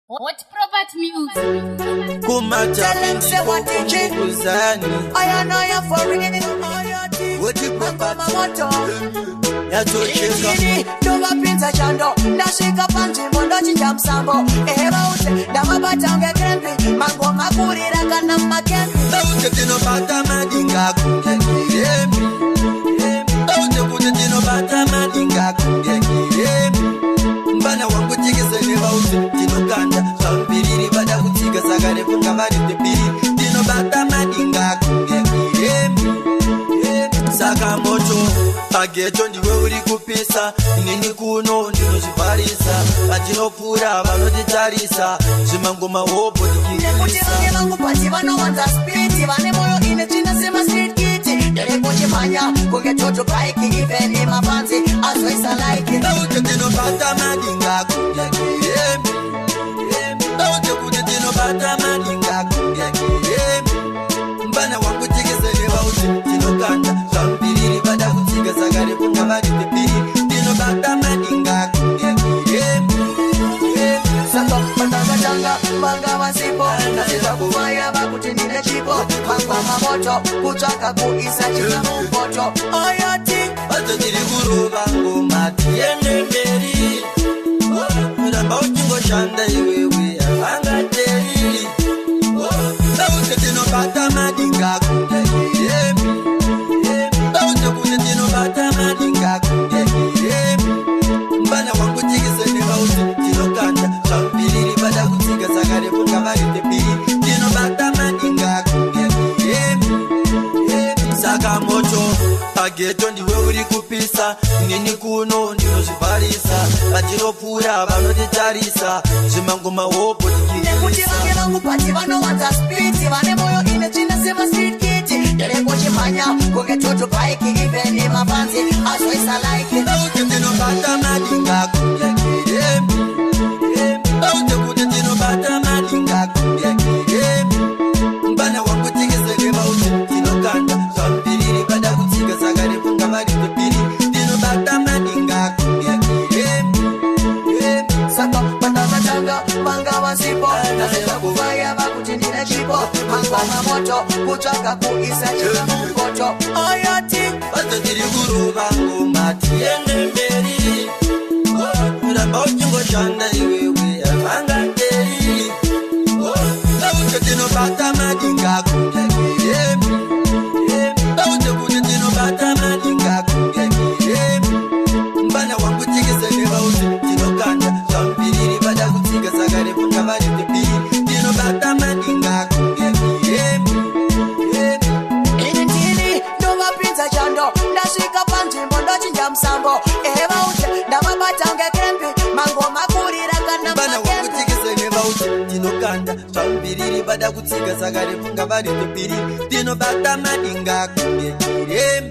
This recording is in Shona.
Hot Property Music. Kumata Tell 'em say what it is. kuzani I know you for real. Woti Mangoma moto yatocheka Injini ndovapinza chando ndasvika panzvimbo ndochinja musambo ehe vaudze ndavabata kunge krempi mangoma kurira kana mumakempi. Baute tinobata madinga kunge kirembi. Baute kuti tinobata madinga kunge kirembi. Mbana wangu tikisene vaute tinokanda zvamupiriri vada kutsika saka refunga vari tepiri tinobata madinga kunge kirembi. Saka moto pageto ndiwe uri kupisa, inini kuno ndinozvivharisa, patinopfuura vanotitarisa zvimangoma hopo Nekuti tikirisa. vange vangu pati vanowanza spiti vane moyo ine tsvina semastreet kiti ndiri kuchimhanya kunge toto bike even mapanzi azoisa like. Baute tinobata madinga kunge kirembi. Baute kuti tinobata madinga kunge kirembi. Mbana wangu tikisene vaute tinokanda zvamupiriri vada kutsika saka refunga vari tepiri tinobata madinga kunge kirembi. Saka pandakatanga vanga vasipo ndazvidza kuvaya vakuti ndine chipo mangoma moto kutsvaka kuisa chika mupoto oyati. Vato tiri kurova ngoma tiende mberi, ramba uchingoshanda iwewe havangateri. Baute tinobata madinga kunge kirembi. Baute kuti tinobata madinga kunge kirembi. Mbana wangu tikisene vaute tinokanda zvamupiriri vada kutsika saka refunga vari tepiri tinobata madinga kunge kirembi. Saka moto pageto ndiwe uri kupisa, inini kuno ndinozvivharisa, patinopfuura vanotitarisa zvimangoma hopo Nekuti tikirisa. vange vangu pati vanowanza spiti vane moyo ine tsvina semastreet kiti ndiri kuchimhanya kunge toto bike even mapanzi azoisa like. Baute tinobata madinga kunge kirembi. Baute kuti tinobata madinga kunge kirembi. Mbana wangu tikisene vaute tinokanda zvamupiriri vada kutsika saka refunga vari tepiri tinobata madinga kunge kirembi. Saka pandakatanga vanga vasipo ndazvidza kuvaya vakuti ndine chipo mangoma moto kutsvaka kuisa chika mupoto oyati. Vato tiri kurova ngoma tiende mberi, ramba uchingoshanda iwewe havangateri. Baute tinobata madinga kunge kirembi. Baute kuti tinobata madinga kunge kirembi. Mbana wangu tikisene vaute tinokanda zvamupiriri vada kutsika saka refunga vari tepiri tinobata madinga kunge kirembi. Ini ndini ndovapinza chando ndasvika panzvimbo ndochinja musambo ehe vaudze ndavabata kunge krempi mangoma kurira kana Mbana wangu makempi. tikisene vaute tinokanda zvamupiriri vada kutsika saka refunga vari tepiri tinobata madinga kunge kirembi.